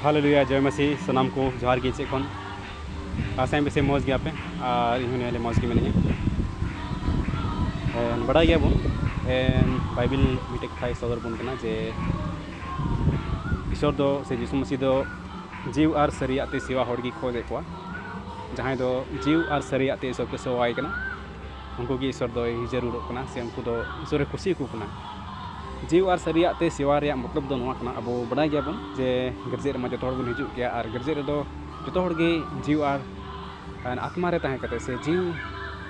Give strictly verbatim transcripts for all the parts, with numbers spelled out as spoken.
ᱦᱟᱞᱮᱞᱩᱭᱟ, ᱡᱚᱭ ᱢᱟᱹᱥᱤ᱾ ᱥᱟᱱᱟᱢ ᱠᱚ ᱡᱚᱦᱟᱨ ᱜᱮ ᱤᱧ ᱥᱮᱫ ᱠᱷᱚᱱ᱾ ᱟᱥᱟᱭᱟᱹᱧ ᱯᱟᱥᱮᱡ ᱢᱚᱡᱽ ᱜᱮᱭᱟᱯᱮ, ᱟᱨ ᱤᱧ ᱦᱚᱸ ᱱᱤᱭᱟᱹ ᱦᱤᱞᱳᱜ ᱢᱚᱡᱽ ᱜᱮ ᱢᱤᱱᱟᱹᱧᱟ᱾ ᱮᱱ, ᱵᱟᱲᱟᱭ ᱜᱮᱭᱟᱵᱚᱱ, ᱮᱱ, ᱵᱟᱭᱵᱮᱞ ᱢᱤᱫᱴᱮᱡ ᱠᱟᱛᱷᱟᱭ ᱥᱚᱫᱚᱨ ᱵᱚᱱ ᱠᱟᱱᱟ ᱡᱮ ᱤᱥᱚᱨ ᱫᱚ ᱥᱮ ᱡᱤᱥᱩ ᱢᱟᱹᱥᱤ ᱫᱚ ᱡᱤᱣ ᱟᱨ ᱥᱟᱹᱨᱤᱭᱟᱜ ᱛᱮ ᱥᱮᱣᱟ ᱦᱚᱲ ᱜᱮ ᱠᱷᱚᱡᱮᱫ ᱠᱚᱣᱟ᱾ ᱡᱟᱦᱟᱸᱭ ᱫᱚ ᱡᱤᱣ ᱟᱨ ᱥᱟᱹᱨᱤᱭᱟᱜ ᱛᱮ ᱤᱥᱚᱨ ᱠᱚ ᱥᱮᱣᱟᱭ ᱠᱟᱱᱟ, ᱩᱱᱠᱩ ᱜᱮ ᱤᱥᱚᱨ ᱫᱚᱭ ᱡᱟᱹᱨᱩᱲᱚᱜ ᱠᱟᱱᱟ, ᱥᱮ ᱩᱱᱠᱩ ᱫᱚ ᱤᱥᱚᱨᱮ ᱠᱩᱥᱤ ᱟᱠᱚ ᱠᱟᱱᱟ᱾ ᱡᱤᱣ ᱟᱨ ᱥᱟᱹᱨᱤᱭᱟᱜ ᱛᱮ ᱥᱮᱣᱟ ᱨᱮᱭᱟᱜ ᱢᱚᱛᱞᱚᱵ ᱫᱚ ᱱᱚᱣᱟ ᱠᱟᱱᱟ, ᱟᱵᱚ ᱵᱟᱰᱟᱭ ᱜᱮᱭᱟᱵᱚᱱ ᱡᱮ ᱜᱤᱨᱡᱟᱹ ᱨᱮᱢᱟ ᱡᱚᱛᱚ ᱦᱚᱲ ᱵᱚᱱ ᱦᱤᱡᱩᱜ ᱜᱮᱭᱟ, ᱟᱨ ᱜᱤᱨᱡᱟᱹ ᱨᱮᱫᱚ ᱡᱚᱛᱚ ᱦᱚᱲ ᱜᱮ ᱡᱤᱣ ᱟᱨ ᱟᱨ ᱟᱛᱢᱟ ᱨᱮ ᱛᱟᱦᱮᱸ ᱠᱟᱛᱮ ᱥᱮ ᱡᱤᱣᱤ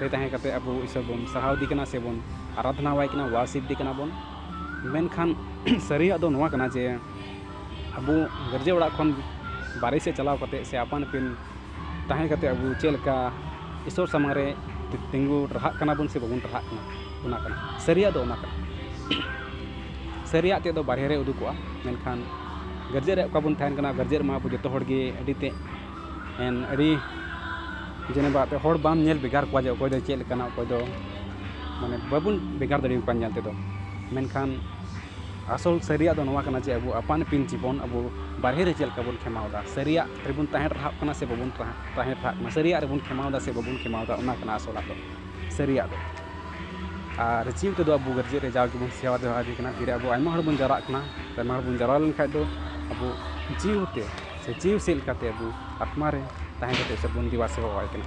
ᱨᱮ ᱛᱟᱦᱮᱸ ᱠᱟᱛᱮ ᱟᱵᱚ ᱤᱥᱚᱨ ᱵᱚᱱ ᱥᱟᱨᱦᱟᱣ ᱤᱫᱤ ᱠᱟᱱᱟ, ᱥᱮ ᱵᱚᱱ ᱟᱨᱟᱫᱷᱱᱟᱣᱟᱭ ᱠᱟᱱᱟ, ᱣᱟᱨᱥᱤᱯ ᱤᱫᱤ ᱠᱟᱱᱟ ᱵᱚᱱ᱾ ᱢᱮᱱᱠᱷᱟᱱ ᱥᱟᱹᱨᱤᱭᱟᱜ ᱫᱚ ᱱᱚᱣᱟ ᱠᱟᱱᱟ ᱡᱮ ᱟᱵᱚ ᱜᱤᱨᱡᱟᱹ ᱚᱲᱟᱜ ᱠᱷᱚᱱ ᱵᱟᱨᱦᱮ ᱥᱮᱫ ᱪᱟᱞᱟᱣ ᱠᱟᱛᱮ ᱥᱮ ᱟᱯᱟᱱ ᱟᱹᱯᱤᱱ ᱛᱟᱦᱮᱸ ᱠᱟᱛᱮ ᱟᱵᱚ ᱪᱮᱫ ᱞᱮᱠᱟ ᱤᱥᱚᱨ ᱥᱟᱢᱟᱝ ᱨᱮ ᱛᱤᱸᱜᱩ ᱴᱟᱨᱦᱟᱜ ᱠᱟᱱᱟ ᱵᱚᱱ ᱥᱮ ᱵᱟᱵᱚᱱ ᱴᱟᱨᱦᱟᱜ ᱠᱟᱱᱟ, ᱚᱱᱟ ᱠᱟᱱᱟ ᱥᱟᱹᱨᱤᱭᱟᱜ ᱫᱚ, ᱚᱱᱟ ᱠᱟᱱᱟ᱾ ᱥᱟᱹᱨᱤᱭᱟᱜ ᱛᱮᱫ ᱫᱚ ᱵᱟᱨᱦᱮ ᱨᱮ ᱩᱫᱩᱜᱚᱜᱼᱟ, ᱢᱮᱱᱠᱷᱟᱱ ᱜᱤᱨᱡᱟᱹ ᱨᱮ ᱚᱠᱟ ᱵᱚᱱ ᱛᱟᱦᱮᱱ ᱠᱟᱱᱟ, ᱜᱤᱨᱡᱟᱹ ᱨᱮᱢᱟ ᱟᱵᱚ ᱡᱚᱛᱚ ᱦᱚᱲ ᱜᱮ ᱟᱹᱰᱤ ᱛᱮ ᱮᱱ ᱟᱹᱰᱤ ᱡᱮᱱᱮᱵᱟ ᱟᱯᱮ ᱦᱚᱲ ᱵᱟᱢ ᱧᱮᱞ ᱵᱷᱮᱜᱟᱨ ᱠᱚᱣᱟ ᱡᱮ ᱚᱠᱚᱭ ᱫᱚ ᱪᱮᱫ ᱞᱮᱠᱟᱱᱟ, ᱚᱠᱚᱭ ᱫᱚ ᱢᱟᱱᱮ ᱵᱟᱵᱚᱱ ᱵᱷᱮᱜᱟᱨ ᱫᱟᱲᱮᱭᱟᱠᱚ ᱠᱟᱱ ᱧᱮᱞ ᱛᱮᱫᱚ᱾ ᱢᱮᱱᱠᱷᱟᱱ ᱟᱥᱚᱞ ᱥᱟᱹᱨᱤᱭᱟᱜ ᱫᱚ ᱱᱚᱣᱟ ᱠᱟᱱᱟ ᱡᱮ ᱟᱵᱚ ᱟᱯᱟᱱ ᱟᱹᱯᱤᱱ ᱡᱤᱵᱚᱱ ᱟᱵᱚ ᱵᱟᱨᱦᱮ ᱨᱮ ᱪᱮᱫ ᱞᱮᱠᱟ ᱵᱚᱱ ᱠᱷᱮᱢᱟᱣ ᱮᱫᱟ, ᱥᱟᱹᱨᱤᱭᱟᱜ ᱨᱮᱵᱚᱱ ᱛᱟᱦᱮᱸ ᱴᱟᱨᱦᱟᱜ ᱠᱟᱱᱟ ᱥᱮ ᱵᱟᱵᱚᱱ ᱴᱟᱨᱦᱟᱜ, ᱛᱟᱦᱮᱸ ᱴᱟᱨᱦᱟᱜ ᱠᱟᱱᱟ, ᱥᱟᱹᱨᱤᱭᱟᱜ ᱨᱮᱵᱚᱱ ᱠᱷᱮᱢᱟᱣ ᱮᱫᱟ ᱥᱮ ᱵᱟᱵᱚᱱ ᱠᱷᱮᱢᱟᱣ ᱮᱫᱟ, ᱚᱱᱟ ᱠᱟᱱᱟ ᱟᱥᱚᱞᱟᱜ ᱫᱚ, ᱥᱟᱹᱨᱤᱭᱟᱜ ᱫᱚ᱾ ᱟᱨ ᱡᱤᱣ ᱛᱮᱫᱚ ᱟᱵᱚ ᱜᱤᱨᱡᱟᱹ ᱨᱮ ᱡᱟᱣ ᱜᱮᱵᱚᱱ ᱥᱮᱣᱟ ᱫᱮᱣᱟ ᱤᱫᱤ ᱠᱟᱱᱟ, ᱛᱤᱨᱮ ᱟᱵᱚ ᱟᱭᱢᱟ ᱦᱚᱲ ᱵᱚᱱ ᱡᱟᱣᱨᱟᱜ ᱠᱟᱱᱟ, ᱟᱭᱢᱟ ᱦᱚᱲ ᱵᱚᱱ ᱡᱟᱣᱨᱟ ᱞᱮᱱᱠᱷᱟᱱ ᱫᱚ ᱟᱵᱚ ᱡᱤᱣ ᱛᱮ ᱥᱮ ᱡᱤᱣ ᱥᱮᱫ ᱞᱮᱠᱟᱛᱮ ᱟᱵᱚ ᱟᱛᱢᱟ ᱨᱮ ᱛᱟᱦᱮᱸ ᱠᱟᱛᱮ ᱥᱮ ᱵᱚᱱ ᱫᱮᱣᱟ ᱥᱮᱣᱟᱣᱟᱭ ᱠᱟᱱᱟ᱾